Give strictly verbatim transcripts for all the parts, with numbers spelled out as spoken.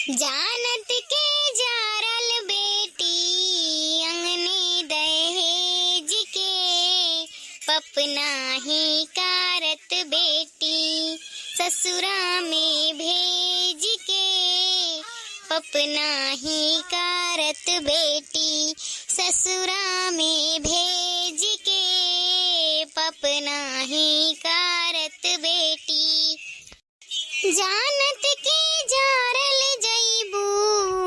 जानत के जारल बेटी अंगने दहेज के, पप नाही कारत बेटी ससुरा में भेज के, पप नाही कारत बेटी ससुरा में भेज के, पप नाही कारत बेटी। जानत के जारल जइबू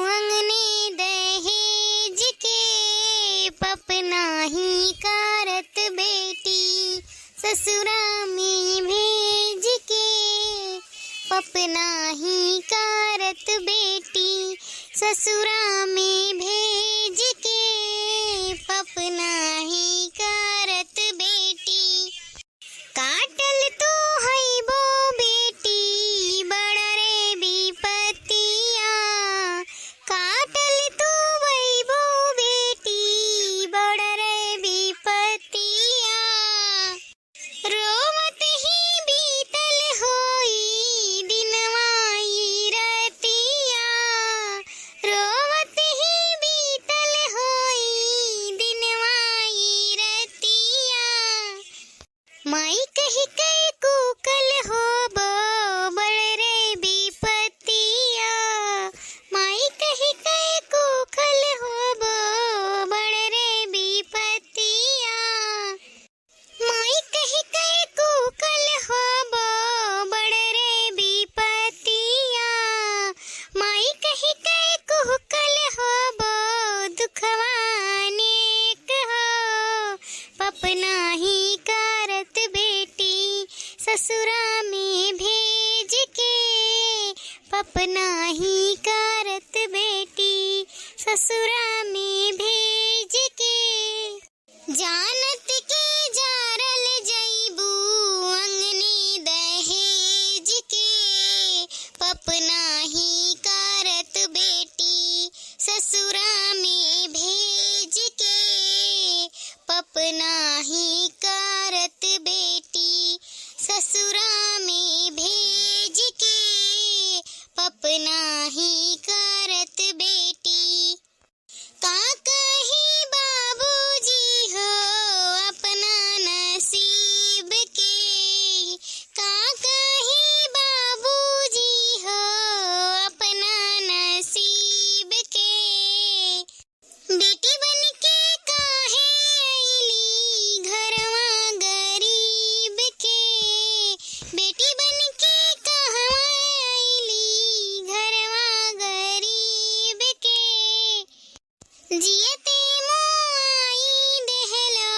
अंगने दहेज के, पप नाही कारत बेटी ससुरा में भेज के, पप नाही कारत बेटी ससुरा में भेज के, पप नाही कारत बेटी। काटल तू हइबो बेटी बड़ रे बिपतिया, काटल तू हइबो बेटी बड़ रे बिपतिया। रोवत ही बीतल होई दिनवा ई रतिया, रोवत ही बीतल होई दिनवा ई रतिया। माई कहि के कुकल होबो बड़ रे बिपतिया, माई कहि के कुकल होबो बड़ रे बिपतिया। माई कहि के कुकल होबो बड़ रे बिपतिया, माई कहि के कुकल होबो दुखवा अनेक हो। पप नाही कारत बेटी ससुरा में भेज के, पप नाही कारत बेटी ससुरा में भेज के। जानत के जारल जइबू अंगने दहेज के, पप नाही कारत बेटी ससुरा में भेज के, पप नाही कारत बेटी ससुरा में भेज के, पप नाही कारत बेटी। का कही बाबूजी हो अपना नसीब के, का कही बाबूजी हो अपना नसीब के। बेटी बन के काहे अइली घरवा गरीब के, बेटी बन के कहवा अइली घरवा गरीब के। जियते मुआई देहलो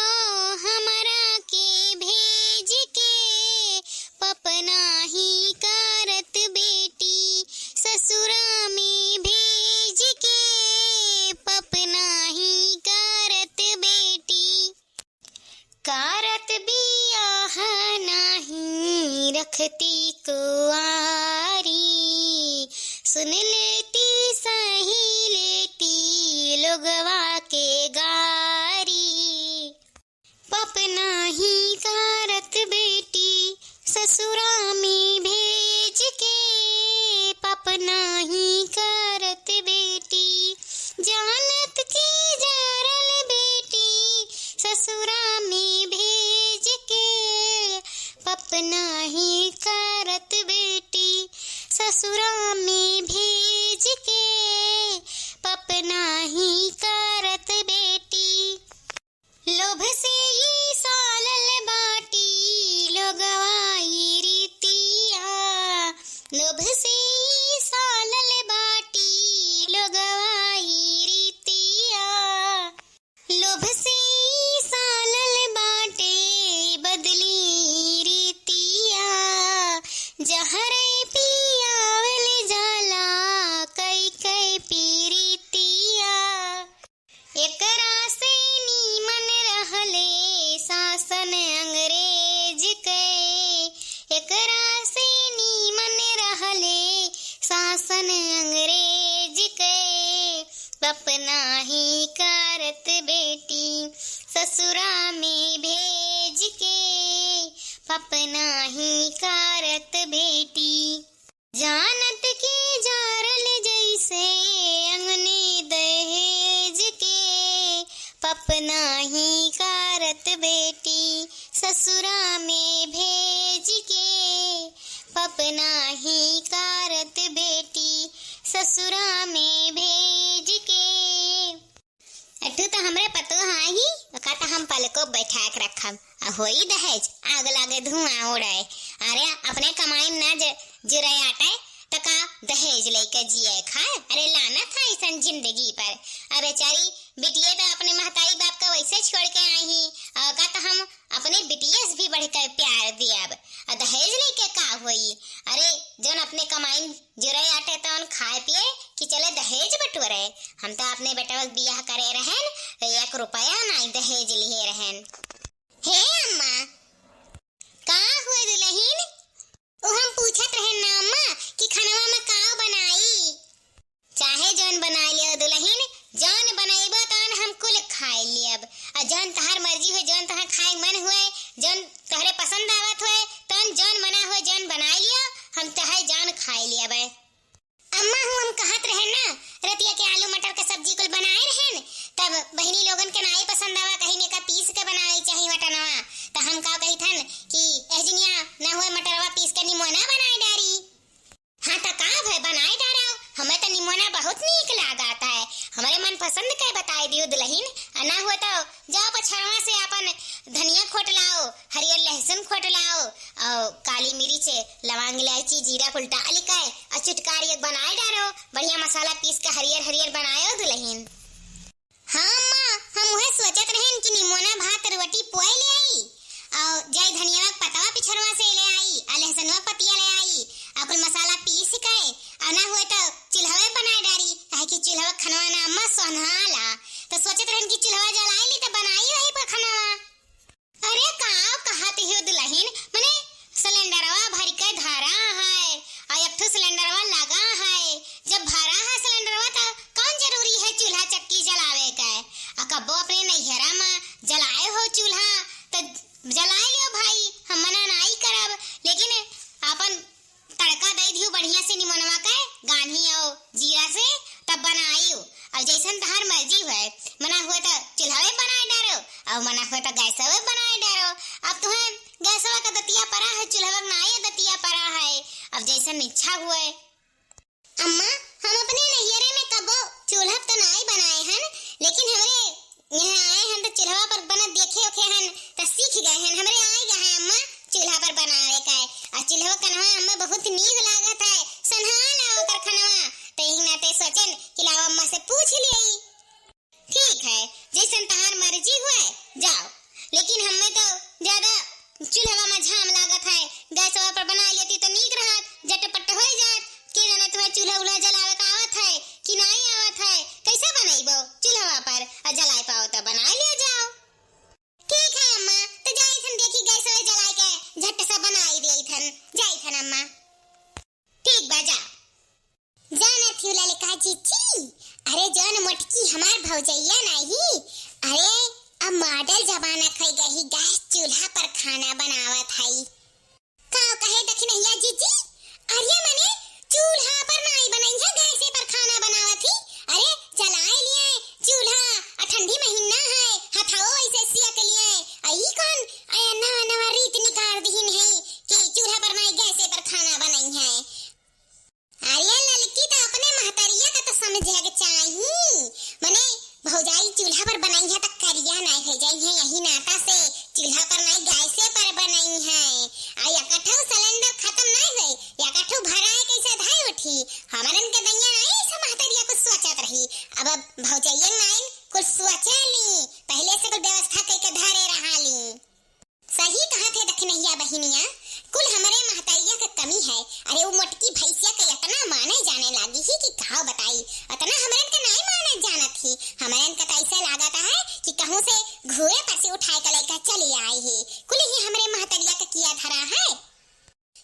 हमरा के भेज के, पप नाही कारत बेटी ससुरा में भेज के, पप नाही कारत बेटी। कारत बियाह नाही रखती कुआरी, सुन लेती सही लेती लोगवा के गारी। पप नाही कारत बेटी ससुरा में भेज के, पप नाही कारत बेटी। जानत के जारल बेटी ससुरा में भेज के, पप नाही कारत बेटी ससुरा में भेज के, पप नाही कारत बेटी। लोभ से ई सालल बाटी लोगवा ई रीतिया, लोभ से ई सालल बाटी लोगवा ई रीतिया। लोभ से ई सालल बाटे बदली रीतिया, जहर पियावल जाला कई कई पीरितिया। एकरा से नीमन रहले शासन अंग्रेज के, एकरा से नीमन रहले शासन अंग्रेज के। पप नाही कारत बेटी ससुरा में भेज के, पप नाही कारत बेटी। जानत के जारल जई ससुरा में भेज के। अठू तो हमरे पतोह आही, ओका तो हम पलको बैठा के रखब। आ होई दहेज, आग लागे धुआं उड़े। अरे अपने कमाई में ना ज-, जुरे आटे, तो का दहेज लेके जिए खाए? अरे लानत है ऐसन जिंदगी पर। अब बेचारी बिटिये तो अपने महतारी बाप का वैसे छोड़ के आई ही, और का तो हम अपने बिटिये से भी बढ़ के प्यार दियब। आ दहेज लेके का होई? अरे जौन अपने कमाई जुरे आटे तौन खाए पिए कि चले दहेज बटोरे। हम तो अपने बेटवा के बियाह करे रहन, तो एक रुपया नाई दहेज लिए रहन। हे अम्मा, का हुए दुलहिन? उ हम पूछत रहन ना अम्मा कि खनवा में का बनाई? चाहे जौन बनाई लियो दुलहिन, जौन बनइबो तौन हम कुल खाए लियब। आ जौन तहार मर्जी होए, जौन तहार खाए मन होए, जौन तोहरे पसंद आवत होए, तौन जौन मना होए, जौन बनाई लियो, हम तहार जौन खाए लियब। अम्मा हूँ हम कहत रहन ना, रतिया के आलू मटर के सब्जी कुल बनाए रहन, तब बहिनी लोगन के नाई पसंद आवा, कहीं में का पीस के बनावे चाही वटनवा। त हम का कहित हन कि एहजनिया ना होए मटरवा पीस के निमोना बनाए डारी। हाँ त का भय बनाए डारा, हमें त निमोना बहुत नीक लागत है, हमरे मन पसंद के बताए दियो दुलहिन। आ ना हुए तो जाओ पछरवा से अपन धनिया खोट लाओ, हरियर लहसुन खोट लाओ, और काली मिर्च, लवांग, इलायची, जीरा कुल डाल के और चुटकार एक बनाए डारो, बढ़िया मसाला पीस के हरियर हरियर बनायो दुलहिन। हाँ अम्मा, हम उहे सोचत रहन कि निमोना भात रोटी पोए ले आई, और जाई धनिया के पतवा पिछरवा से ले आई, आ लहसुनवा पतिया ले आई, आ कुल मसाला पीस के, आ ना हुए तो चूल्हवे बनाए डारी, काहे कि चूल्हवा खनवा ना अम्मा सोन्हाला। तो सोचत रहन कि चूल्हवा जलाई ली तो बनाई वही पर खनवा। अरे का कहत हियो दुलहिन, मने सिलेंडरवा भर के धरा है, आ एक ठो सिलेंडरवा लगा है। जब भरा है सिलेंडरवा तो कौन जरूरी है चूल्हा चक्की जलावे के? आ कब्बो अपने नैहरा में जलाए हो चूल्हा तो जलाए लियो भाई, हम मना नाई करब, लेकिन अपन तड़का दे दियो बढ़िया से निमोनवा के, गान्ही और जीरा से, तब बनाइयो। अब जैसन तहार मर्जी हुए, मना हुए तो चूल्हवे बनाए डारो, और मना हुए तो गैसवे बनाए डारो। अब तुहे गैसवा का दतिया परा है, चूल्हवा का नाई दतिया परा है, अब जैसन इच्छा हुए। अम्मा, हम अपने नैहरे में कबो चूल्हा तो नाई बनाए हन, लेकिन हमरे यहाँ आए हन तो चूल्हा पर बनत देखे ओखे हन तो सीख गए हन। हमरे आए गए हैं अम्मा चूल्हा पर बनावे का है। और चूल्हा कनवा अम्मा बहुत नीक लागत है, सन्हाल है ओकर खनवा। तो यही नाते सोचन कि लाओ अम्मा से पूछ लेई। ठीक है, जैसन तहार मर्जी हुए, जाओ, लेकिन हमें तो ज्यादा चूल्हा में झाम लागत है, गैसवा पर बना लेती तो नीक रहत, झटपट हो जात। के जाने तुम्हें चूल्हा उल्हा जलावे का आवत है कि नाई आवत है, कैसे बनइबो चूल्हा पर? और जलाए पाओ तो बना लियो जाओ। ठीक है अम्मा, तो जाई थन देखी गैसवे जलाए के झट से बनाई दे थन, जाई थन अम्मा। ठीक बा, जा। जानत हियो ललका जीजी, अरे जौन मोटकी हमार भौजैया नाही, अरे अब मॉडल जमाना खई गई, गैस चूल्हा पर खाना बनावत हई। का कहे दखिनैया जीजी? अरे मने चूल्हा पर नाई बनई है, गैसे पर खाना बनावत ही। अरे जलाए लिए चूल्हा, आ ठंडी महीना है, हथाओ ऐसे सियक लिए। आ ई कौन, ए, नवा नवा रीत निकाल दिहिन है कि चूल्हा पर नाई गैसे पर खाना बनई है। अरे ललकी, तो अपने महतरिया का तो समझे के चाही। मने भौजाई चूल्हा पर बनाई है तो करिया नाई हो जाई है, यही नाता से चूल्हा पर नाई गैसे पर बनाई है। आ एकठो सिलेंडर खत्म नाई होई, एकठो भरा है कैसे धाई उठी? हमरन के दैया नाई ऐसे महतरिया कुछ सोचत रही। अब, अब भौजैया नाई कुछ सोचे ली, पहले से कुछ व्यवस्था कई के धरे रहा ली। सही कहत है दखिनैया बहिनिया, कुल हमरे महतरिया के कमी है। अरे वो मोटकी भैंसिया के इतना माने जाने लागी ही कि का बताई, इतना हमरन के नाई माने जानत ही। हमरन के तो ऐसे लागत है कि कहूँ से घुए पर से उठाए के लइका चली आई ही। कुल ही हमरे महतरिया के किया धरा है।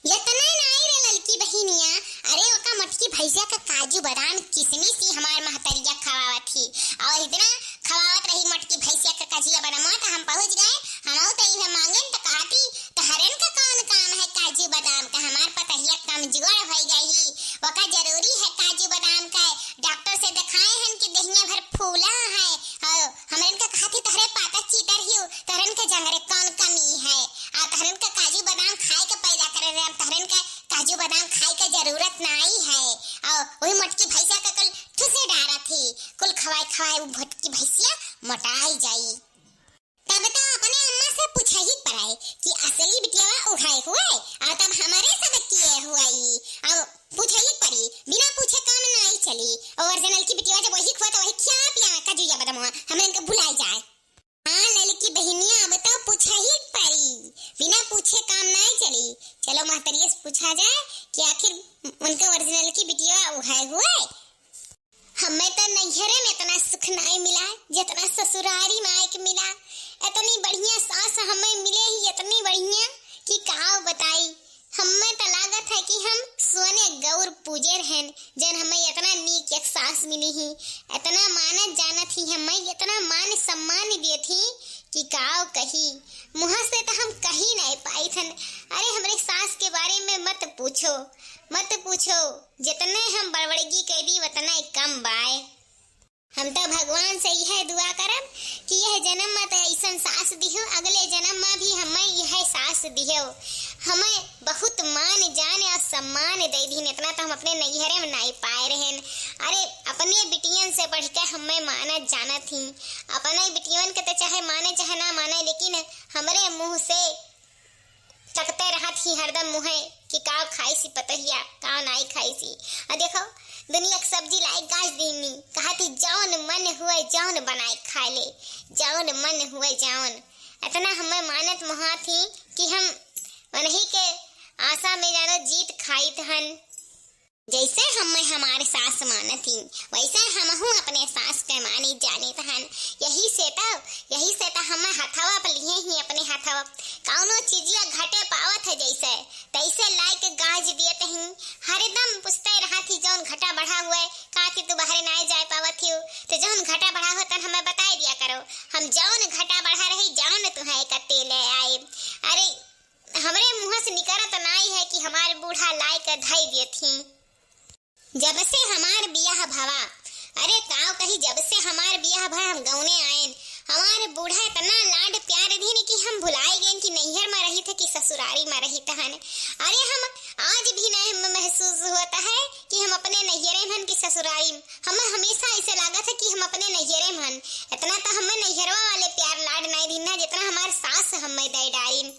इतना नाई रे ललकी बहिनिया, अरे ओका मोटकी भैंसिया का काजू बादाम किशमिश ही हमार महतरिया खवावत ही। और इतना खवावत रही मोटकी भैंसिया का काजिया बादाम, तो हम पहुँच गए, हम तो इन्हें मांगेन तो कहती, तहरन का कौन काम है काजू बादाम का, हमार पतहिया कमजोर हो गई, ओका जरूरी है काजू बादाम का, डॉक्टर से दिखाए हन कि देहिया भर फूला है, और हमरन का कहती तहरे पाता चीतर हियो, तहरन के जंगरे कौन कमी है, आ तहरन का काजू बादाम खाए के पैदा करे रहे, हम तहरन का काजू बादाम खाए के जरूरत नाई है, और वही मोटकी भैंसिया का कल ठुसे डारा थी, कुल खवाए खवाए वो भोटकी भैंसिया मोटाई जाई। तब तो अपने अम्मा से पूछा ही पड़ाए कि असली बिटिया उठाए हुए और तब हमारे सब किए हुए। अब पूछा ही पड़ी, बिना पूछे काम नहीं चली। और ओरिजिनल की बिटिया जब वही खुआ तो वही क्या पिया का जुइया बदमवा, हम इनके भुलाई जाए। हाँ ललकी बहिनिया, अब तो पूछा ही पड़ी, बिना पूछे काम नहीं चली। चलो महतरिया से पूछा जाए कि आखिर उनका ओरिजिनल की बिटिया उठाए हुए। हमें तो नैहरे में इतना सुख नाई मिला जितना ससुरारी में आइके मिला। इतनी बढ़िया सास हमें मिले ही, इतनी बढ़िया कि का बताई। हमें तो लागत है कि हम सोने गौर पूजे रहन, जन हमें इतना नीक एक सास मिली ही, इतना मानत जानत ही, हमें इतना मान सम्मान देत ही कि का कही। मुँह से तो हम कही नहीं पाई थन। अरे हमरे सास के बारे में मत पूछो, मत पूछो। जितने हम बड़बड़गी कह दी उतना ही कम बाय। हम तो भगवान से यह दुआ करब कि यह जन्म में तो ऐसन सास दिहो, अगले जन्म में भी हमें यह सास दिहो। हमें बहुत मान जान और सम्मान दे दीन, इतना तो हम अपने नैहरे में नहीं पाए रहन। अरे अपने बिटियन से बढ़ के हमें मानत जानत ही, अपने बिटियन के तो चाहे माने चाहे ना माने, लेकिन हमरे मुँह से तकते रहत ही हरदम मुँहे कि का खाइसी पतोहिया, का नाई खाइसी। आ देखो, दुनिया के सब्जी लाई गाज दीनी, कहत ही जौन मन हुए जौन बनाए खाए ले, जौन मन हुए जौन। इतना हमें मानत मोहात ही कि हम उन्हीं के आशा में जानो जीत खाइत हन। जैसे हमें हमारे सास मानत ही, वैसे हमहू अपने सास के मानी जानित हन। यही से तो, यही से तो हमें हथवा पर लिए ही अपने हथवा। कौनो चीजिया घटे पावत है जैसे, तैसे लाइके गाज दियत ही। हरदम पूछते रहत ही, जौन घटा बढ़ा हुए, काहे तू बाहरे नाई जाए पावत ही, तो जौन घटा बढ़ा हो तन हमें बताए दिया करो, हम जौन घटा बढ़ा रही, जौन तुम्हें इकट्ठे ले आए। अरे हमरे मुँह से निकरत नाई है कि हमार बूढ़ा लाइके धई देत ही। जब से हमार बियाह भवा, अरे काव कही, जब से हमार बियाह भवा हम गौने आएन, हमार बूढ़ा इतना लाड प्यार दीन कि हम भुलाई गएन कि नैहर में रहित है कि ससुरारी में रहित हन। अरे हम आज भी नहीं महसूस होता है कि हम अपने नैहरे में हन कि ससुरारी में। हमें हमेशा ऐसे लागत है कि हम अपने नैहरे में हन। इतना तो हमें नैहरवा वाले प्यार लाड नहीं दीन ना जितना हमार सास हमें दे डारिन।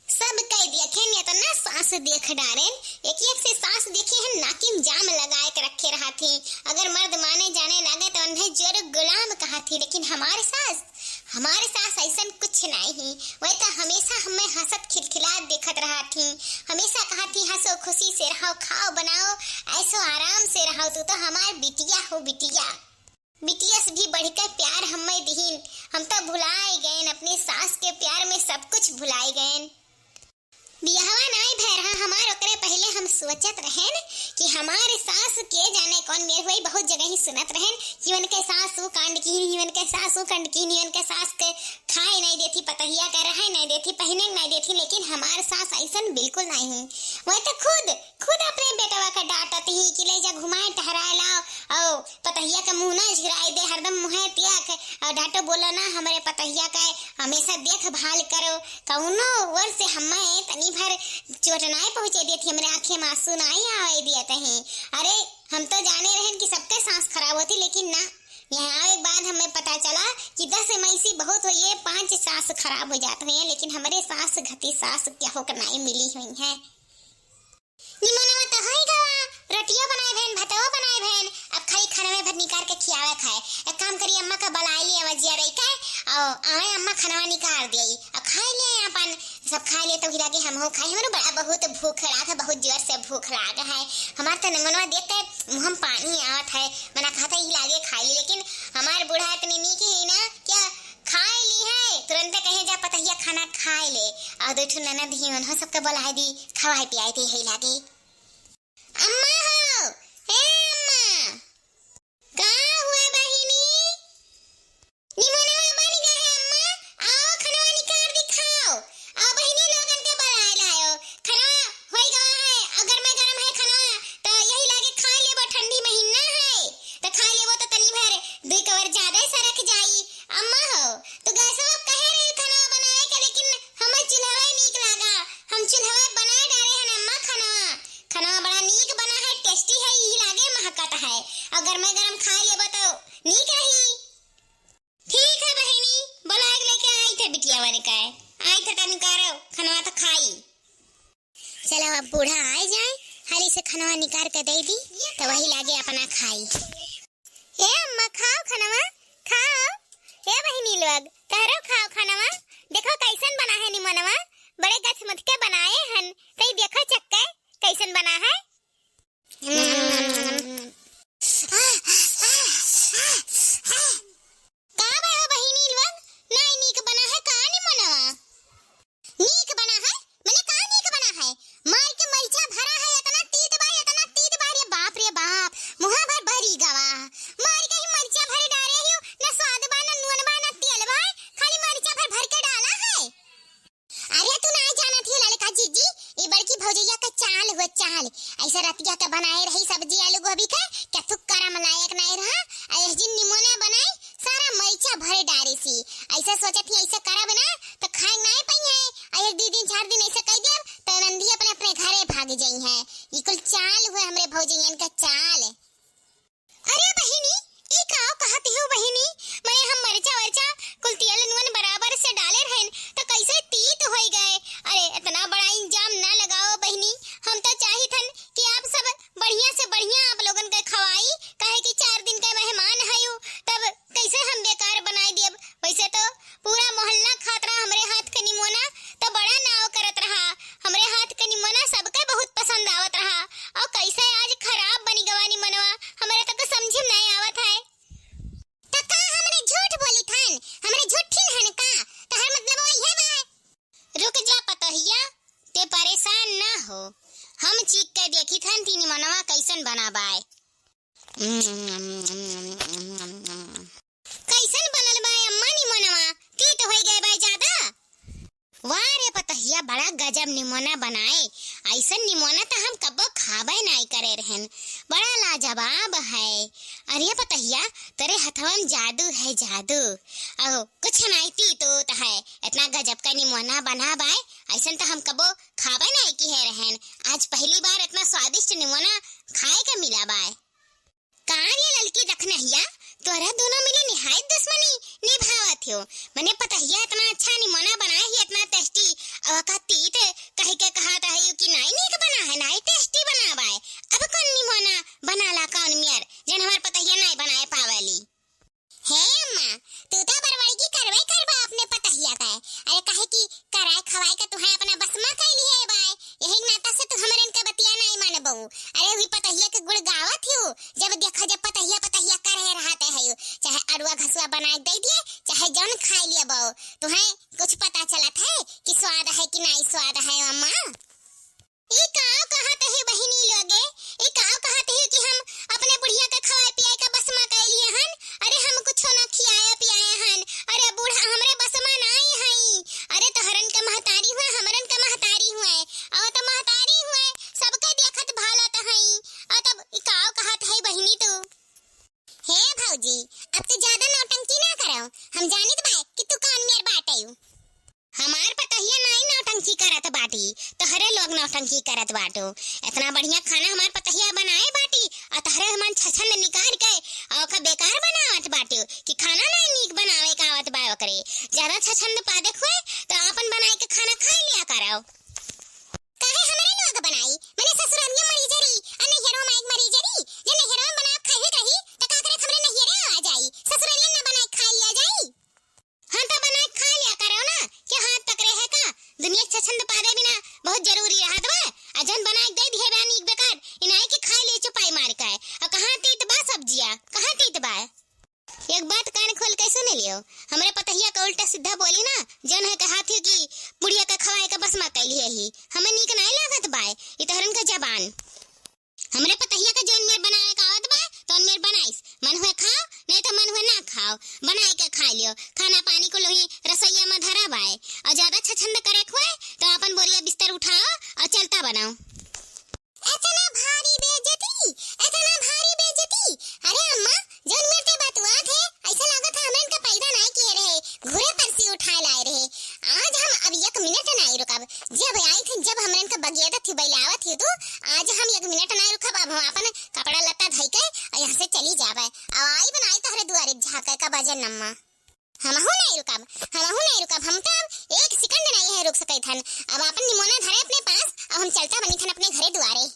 सब कह दिया खेन इतना सास देख डारेन, एक एक से सास देखे हैं नाकिम जाम लगाए के रखे रहत ही। अगर मर्द माने जाने लागे तो उन्हें जोर गुलाम कहत ही, लेकिन हमारे सास, हमारे सास ऐसन कुछ नहीं ही। वह तो हमेशा हमें हंसत खिलखिलात देखत रहत ही, हमेशा कहत ही हंसो खुशी से रहो, खाओ बनाओ, ऐसो आराम से रहो, तू तो हमार बिटिया हो बिटिया। बिटिया से भी बढ़कर प्यार हमें दिहिन। हम तो भुलाए गएन, अपने सास के प्यार में सब कुछ भुलाए गएन। बियाहवा नाई भय रहा हमार, ओकरे पहले हम सोचत रहेन कि हमार सास के जाने कौन मेर हुई। बहुत जगह ही सुनत रहेन कि उनके सास वो कांड की ही, उनके सास वो कांड की ही, उनके सास के खाए नहीं देती, पतहिया के रहे नहीं देती, पहने नहीं देती, लेकिन हमार सास ऐसन बिल्कुल नहीं है। वह तो खुद खुद अपने बेटवा का डांटत ही कि ले जा घुमाए टहराए लाओ, और पतहिया का मुंह ना झुराए दे, हरदम मुँहे तिया के, और डांटो बोलो ना हमरे पतहिया का, हमेशा देखभाल करो। कौनो ओर से हमें तनी भर चोट नाई पहुँचे दिए थी, हमरे आँखें में आंसू नाई आवे दिए तहीं। अरे हम तो जाने रहन कि सबके सास खराब होती, लेकिन ना, यहाँ आवे के बाद हमें पता चला कि दस में से बहुत हुई है, पांच सास खराब हो जात हुई है, लेकिन हमरे सास घती सास क्या होकर नाई मिली हुई है। निमनवा त होई गवा, रोटियो बनाए भेन, भतवा बनाए भेन, अब खाली खाना में भर निकाल के खियावे खाए। एक काम करी, अम्मा का बुलाई ली, आवाज जिया रही के, और आवे अम्मा खाना निकाल दिए, अब खाए ले अपन, सब खाए ले तो ही लागे हमहू खाए, हमरो बड़ा बहुत भूख लाग है, बहुत जोर से भूख लाग है। हमार तो निमनवा देख के मुँह में पानी आवत है, मना कहता ही लागे खाए ले, लेकिन हमार बूढ़ा इतनी नीक ही ना, क्या खाए ली है, तुरंते कहे जा पतहिया खाना खाए ले, और दो ठो ननद ही उन्हों सबके बुलाए दी, खवाए पियाए दे है लागे। अम्मा हो, हे अम्मा, का हुआ बहिनी? निमनवा बन गया है अम्मा, आओ खनवा निकाल दी खाओ, आओ बहिनी लोगन के बुलाए लाओ, खनवा होई गवा है, अगर मैं गरम है खनवा, तो यही लागे खा लेबो, ठंडी महीना है, तो खा लेबो तो तनी भर दुई कवर ज्यादा सरक जाई। अम्मा हो, तो गैसवा कहे रही खनवा बनाए के, लेकिन हमें चूल्हवा नीक लागा, हम चूल्हवा बनाए डारे हन अम्मा खनवा। है, और गरमे गरम खाइ लेबो तो नीक रही। ठीक है बहिनी, बोलाइ के लेके आइत है बिटिया वरे का, आइत है तनी करो खनवा तो खाई। चलो अब बूढ़ा आइ जाए, हाली से खनवा निकार के दइ दी, तो वही लागे अपना खाई। ए अम्मा, खाओ खनवा, खाओ। ए बहिनी लोग, तहरो खाओ खनवा। देखो कइसन बना है निमनवा, बड़े गछमुख के बनाए हन। तई देखो चक्के कइसन बना है। का बा हो बहिनी लोग, नाई नीक बना है का निमनवा? नीक बना है? मने का नीक बना है? मार के मरिचा भरा है, एतना तीत बा, एतना तीत बा, रे बाप रे बाप, मुहा भर बरी गवा। मार के ही मरिचा भरे डारे हियो, ना स्वाद बा, ना नून बा, ना तेल बा, खाली मरिचा भर भर के डाला है। अरे तू ना जानत ही ललका जीजी, ई बड़की भौजैया का चाल हुआ चाल। ऐसे रतिया के बनाए रही सब्जी आलू गोभी के, क्या तू करम लायक नाई रहा? आ यह जिन निमोना बनाई, सारा मरिचा भरे डारे सी। ऐसे सोचत ही ऐसे करब ना तो खाए नाई पाई है। आ एक दो दिन चार दिन ऐसे कह देब तो नंदी अपने अपने घरे भाग जाई है। ई कुल चाल हुए हमरे भौजैयन का चाल। अरे बहिनी, ई का कहत हो बहिनी? मने हम मरिचा वरिचा कुल तेल नून बराबर से डाले रहन, तो कैसे तीत होई गए? अरे, इतना बड़ा इंजाम ना लगाओ बहिनी। हम तो चाहित हन कि आप सब बढ़िया से बढ़िया आप लोगन के खवाई, काहे कि चार दिन के मेहमान हयू, तब कैसे हम बेकार बनाई दियब? वैसे तो पूरा मोहल्ला खात रहा हमरे हाथ के निमोना, तो बड़ा नाव करत रहा। हमरे हाथ के निमोना सबके बहुत पसंद आवत रहा। और कैसे आज खराब बनी गवा निमोनवा, हमरे तो कुछ समझे में नहीं आवत है। तो का हमरे झूठ बोली थन? हमरे झूठिन हन का? तहर मतलब वो ये बा? रुक जा पतोहिया, ते परेशान ना हो, हम चीख के देखी थन ती निमोनवा कैसन बना बाय। कैसन बनल बा अम्मा निमोनवा? तीत होई गए बा ज्यादा? वाह रे पतोहिया, बड़ा गजब निमोना बनाए। ऐसन निमोना त हम कब्बो खाबे नाई करे रहन। बड़ा लाजवाब है। अरे पतोहिया, तेरे हथवा में जादू है, जादू। अहो, कुछ नाई तीत होत है। इतना गजब का निमोना बना बाय, ऐसन त हम कब्बो खाबे नाई किहे रहन। आज पहली बार इतना स्वादिष्ट निमोना खाए के मिला बाय। का रे ललकी दखनहिया, तोहरा दोनों मिली निहायत दुश्मनी निभावत हो। मने पतोहिया इतना अच्छा निमोना बनाए ही, इतना tasty, और का तीत कह के कहत है कि नाई नीक बना है, नाई tasty बना बाय। अब कौन निमोना बनाला कौन मेर, जन हमार पतोहिया नाई बनाए पावेली। हे अम्मा, तू तो बड़बड़गी करबे करबा अपने पतोहिया का। अरे काहे कि कराए खवाए के तुहे अपना बस मा कैली है बाय, यही नाता से तू हमरन के बतिया नाई मानबू। अरे हुई पतोहिया के गुण गावत हियो, जब देखा जब पतोहिया पतोहिया करे रहते है, चाहे अड़ुआ घसुआ बनाए दे दिए, चाहे जौन खाए लिए बो, तुहे कुछ पता चलत है कि स्वाद है कि नाई स्वाद है अम्मा? ई का कहत है बहिनी लोगे? ई का कहत है कि हम अपने बुढ़िया के खवाए पियाए के बस मा कैलिए हन? अरे हम कुछो ना खियाए पियाए हन। अरे बूढ़ा हमरे बस मा नाई हई। अरे तोहरन के महतारी हुए, हमरन के महतारी हुए। अउ त महतारी हुए, सबके देखत भालत हई। अउ तब ई का कहत है बहिनी तू? हे भौजी, अब तू ज्यादा नौटंकी ना करो। हम जानित बाय कि तू कौन मेर बाटेउ। हमार पतोहिया नाई नौटंकी करत बाटी, तोहरे लोग नौटंकी करत बाटो। इतना बढ़िया खाना हमार पतोहिया बनाए बाटी, और तोहरे हमान छछंद निकाल के और ओका बेकार बनावत बाटो कि खाना नाई नीक बनावे का आवत बा ओकरे। ज्यादा छछंद पादे हुए तो आपन बनाए के खाना खाई लिया करो। काहे हमरे लोग बनाई? मने ससुरनिया मरी जरी, आ नैहरो माई मरी जरी। जे नैहरो में बनाए खाए के रही, त का करे हमरे नैहरे आ जाई? ससुरनिया ना बनाए खाए लिया जाई? हाँ, त बनाए खाए लिया करो ना, कि हाथ पकड़े है का? दुनिया के छछंद पादे बिना बहुत जरूरी रहत बा। आ जौन बनाए दे दिहे बा नीक बेकार, इनाई के खाए ले चुपाई मार के। आ कहाँ तीत बा सब्जिया, कहाँ तीत बा? एक बात कान खोल के सुन लियो, हमरे पतोहिया का उल्टा सीधा बोली ना, जौन है कहा थी कि बुढ़िया का खवाए का बस मा कैली है ही, हमें नीक नाई लागत बाय, ई तोहरन का जबान। हमरे पतोहिया का जौन मेर बनाए का आवत बा, तौन मेर बनाइस, मन हुए खाओ, नहीं तो मन हुए ना खाओ, बनाए के खा लियो, खाना पानी को लोही रसोईया मा धरा बाय, और ज्यादा छछंद करे हुए तो अपन बोरिया बिस्तर उठाओ और चलता बनाओ। इतना भारी बेइज्जती, इतना भारी बेइज्जती। अरे अम्मा, जौन मेर ते बतुआत है, ऐसा लागत है हमरन का पैदा नाई किए रहे, घूरे पर से उठाए लाए रहे। आज हम अब एक मिनट नाई रुकब। जब आई थी, जब हमरन का बगियात थी, बैलावत थी तू, आज हम एक मिनट नाई रुकब। अब हम अपन कपड़ा लत्ता धई के अम्मा। हमहू नाहीं रुकब, हमहू नाहीं रुकब, हम तो अब एक second नाहीं है रुक सकत हन। अब आपन निमोना धरे अपने पास, अब हम चलता बनी थन अपने घरे दुआरे।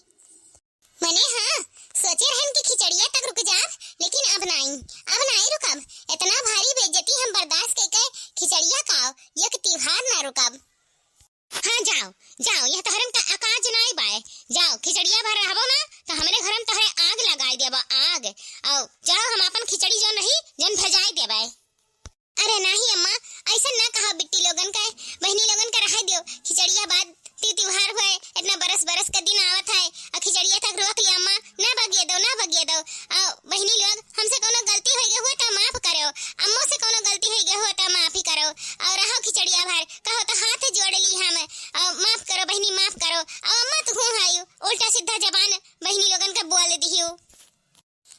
मने हाँ, सोचे रहन कि खिचड़िया तक रुक जाब, लेकिन अब नाहीं, अब नाहीं रुकब। इतना भारी बेइज्जती हम बर्दाश्त कइके खिचड़िया का एक त्योहार ना रुकब। हाँ, जाओ, जाओ, यह तोहरन का अकाज नाई बाय। जाओ, खिचड़िया भर रहबो ना, तो हमरे घर में तोहरे आग लगाई देबो, आग। आओ, जाओ, हम आपन खिचड़ी जौन रही, जौन भेजाई देबे। अरे नाही अम्मा, ऐसन ना कहो बिट्टी लोगन का, बहिनी लोगन का रहे दियो। खिचड़िया बाद ती त्योहार हुए, इतना बरस बरस का दिन आवत है, आ खिचड़िया तक रोक लिया अम्मा, ना बगिए दो, ना बगिए दो। आ बहिनी लोग, हमसे कोनो गलती होई गए हुआ तो माफ करो, अम्मो से कोनो गलती होई गए हुआ तो माफी करो। और रहो खिचड़िया भर, कहो तो हाथ जोड़ ली हम, आ माफ करो बहिनी, माफ करो। आ अम्मा तू हूँ हायू, उल्टा सीधा जबान बहिनी लोगन का बोल दियो।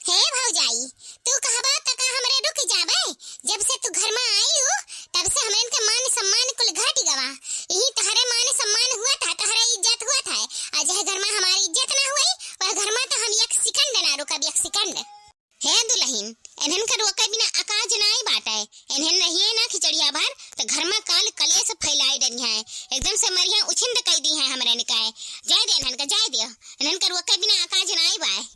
हे भौजाई, तू कहबा त का हमरे रुक जाबे? जब से तू घर में आई हो, तब से हमरन के मान सम्मान कुल घट गवा। यही तहरे मान सम्मान हुआ था, तहरे इज्जत हुआ था। आ जह घर में हमारी इज्जत ना हुई, वह घर में तो हम एक second ना रुकब, एक second। हे दुल्हन, इन्हन का रोके बिना अकाज नाई बाटे। इन्हन रहिए ना खिचड़िया भर, तो घर में काल कलेश फैलाई डरी है। एकदम से मरिया उछिंद कई दी है हमरे निकाय। जाए दे इन्हन का, जाए दे। इन्हन का रोके बिना अकाज नाई बाय।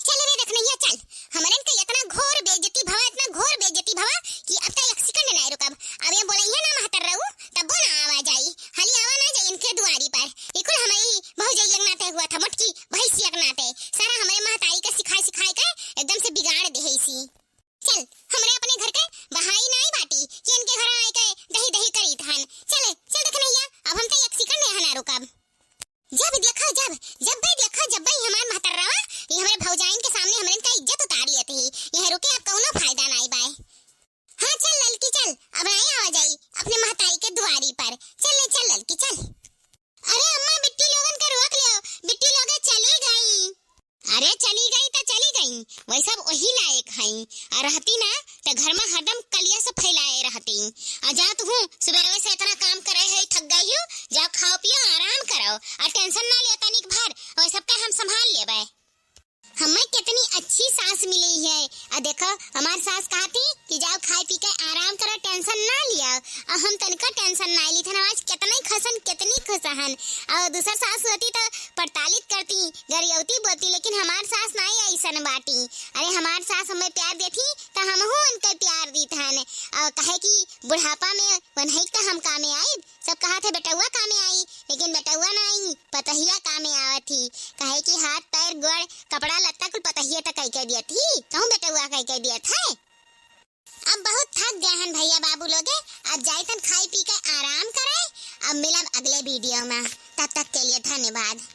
चल रे रखनैया, चल। हमरन के इतना घोर बेइज्जती भवा, इतना घोर बेइज्जती भवा कि अब तो एक second नाई रुकब। अब ये बोलैया ना महतर रहू, तब्बो ना आवा जाई। हाली आवा ना जाई इनके दुआरी पर। ई कुल हमारी भौजैया के नाते हुआ था, मोटकी भैंसिया के नाते। सारा हमरे महतारी के सिखाई सिखाई के एकदम से बिगाड़ देहैसी। चल, हमरे अपने घर के बहाई नाई बाटी कि इनके घर आए के दही दही करी थान। चले, चल रखनैया, अब हम तो एक second यहाँ ना रुकब। जब देखा, जब, जब भी देखा, जब भी हमार महतर्रवा, ये हमरे भौजाइन के सामने हमरे इनका इज्जत उतार लेते ही। यह रुके, अब कौनो फायदा नाई बाय। हाँ, चल ललकी, चल, अब नाई आवा जाई अपने महतारी के दुआरी पर। चल ले, चल ललकी, चल। अरे अम्मा, बिट्टी लोगन के रोक लियो, बिट्टी लोगे चली गई। अरे चली गई तो चली गई, वही सब वही लायक हई। आ रहती ना, तो घर में हरदम कलिया से फैलाए रहती। आ जात हूँ, सुबह से इतना काम करे है, थक गई हूँ, जाओ खाओ पियो, आराम करो, और tension ना लियो तनिक भर, वही सबका हम संभाल लेबे। हमें कितनी अच्छी सास मिली है। आ देखो, हमार सास कहती कि जाओ खाए पी के आराम करो, tension ना लिया। आ हम तनिको tension ना ली थन, आज कितनी खुश हन, कितनी खुश हन। और दूसर सास होती तो पड़तालित करती, गरियौती बोलती, लेकिन हमार सास नाई ऐसन बाटी। अरे हमार सास हमें प्यार देती तो हमहू उनके प्यार दीत हन। और कहे कि बुढ़ापा में वनहिक तो हम कामे आइब, सब कहा थे बेटउआ कामे आई, लेकिन बेटउआ ना आई, पतहिया कामे आवत ही। काहे कि हाथ पैर गोड़ कपड़ा लत्ता कुल पतहिया तक कई के दियत ही, कहूँ बेटउआ कई के दियत है। अब बहुत थक गए हन भैया बाबू लोगे, अब जाइथन खाई पी के आराम करे। अब मिलब अगले video में, तब तक के लिए धन्यवाद।